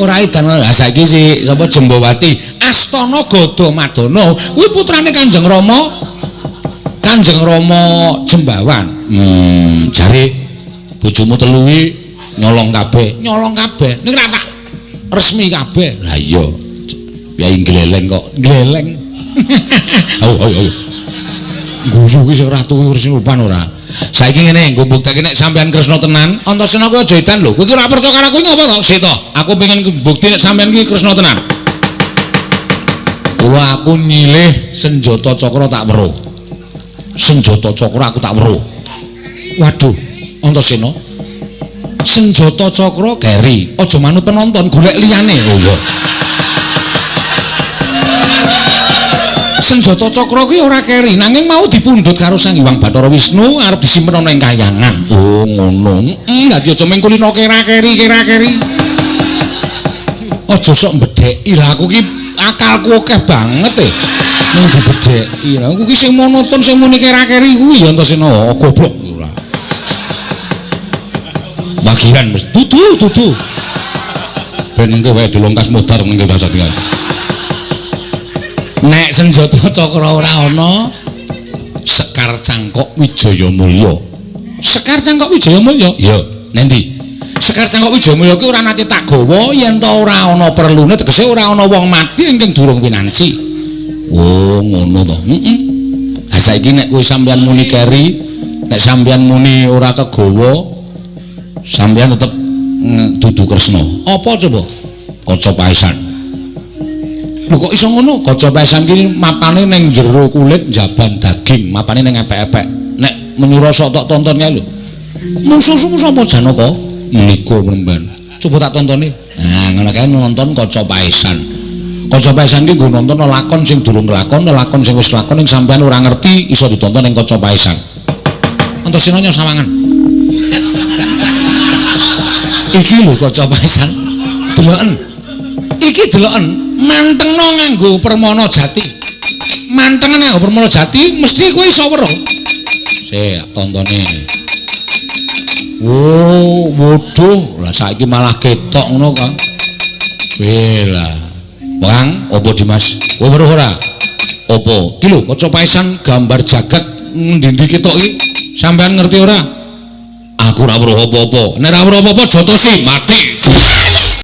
Ora edan. Lah saiki si sapa Jembawati Astana Gadamadana kuwi putrane Kanjeng Rama. Kanjeng Rama Jembawan. Jare bojomu telu kuwi nyolong kabeh, nyolong kabeh. Ning ra tak resmi kabeh. Lah iya. Yai gleleng kok, gleleng. Ayo ayo ayo. Guyu ki sing ratu kuwi rupan ora. Saiki ngene, nggo mbukteke nek sampean Kresna tenan, Antasena kuwi aja edan lho. Kowe ki ora percaya karo aku ngopo to? Sik to. Aku pengen bukti nek sampean ki Kresna tenan. Kula aku nyilih senjata cakra tak weruh. Senjata cakra aku tak weruh. Waduh, Antasena. Senjata cakra keri, aja manut penonton, golek liyane. Oh iya. Senjata cakra kuwi ora keri, nanging mau dipundhut karo Sang Hyang Bathara Wisnu arep disimpen ana ing kayangan. Oh, ngono. Dadi aja mung kulino kera-keri, kera-keri. Aja sok mbedheki. Lah aku ki akalku akeh banget e. Mung dibedheki. Lah aku ki sing monoton sing muni kera-keri kuwi ya Antasena. Oh, goblok ora. Wagiran mesti dudu dudu. Ben engko wae dilongkas modar mengko dasar. Nek senjata cakra ora ana, Sekar Cangkok Wijaya Mulya. Sekar Cangkok Wijaya Mulya? Iya, nendi? Sekar Cangkok Wijaya Mulya ki ora nate tak gawa yen ta ora ana perlune, tegese ora ana wong mati ingkang durung winanci. Oh, ngono to. Heeh. Ha saiki nek kowe sampeyan muni keri, nek sampeyan muni ora kegawa, sampeyan tetep dudu Kresna. Apa coba? Kaca paesan. Lho kok iso ngono? Kaca paesan ki mapane ning jero kulit njaban daging, mapane ning epek-epek. Nek menyura sok tok tonton kae lho. Mungsuhmu sapa Janaka? Menika Mremban. Coba tak tontone. Nah, ngono kae nonton kaca paesan. Kaca paesan ki nggo nonton lakon sing durung kelakon, lakon sing wis kelakon ning sampean ora ngerti iso ditonton ning kaca paesan. Antasena nyosawangan. Iki lho kaca paesan. Deloken. Iki deloken. Mantengno nganggo permana jati. Mantengno nganggo permana jati mesti kowe iso weruh. Sik tontone. Oh, waduh, lah saiki malah ketok ngono, Kang. Weh lah. Bang, opo Dimas? Kowe weruh ora? Opo? Ki lho kaca paesan gambar jagat ngendi-endi ketok iki. Sampeyan ngerti ora? Aku ora weruh apa-apa. Nek ora weruh apa-apa jotosi mati.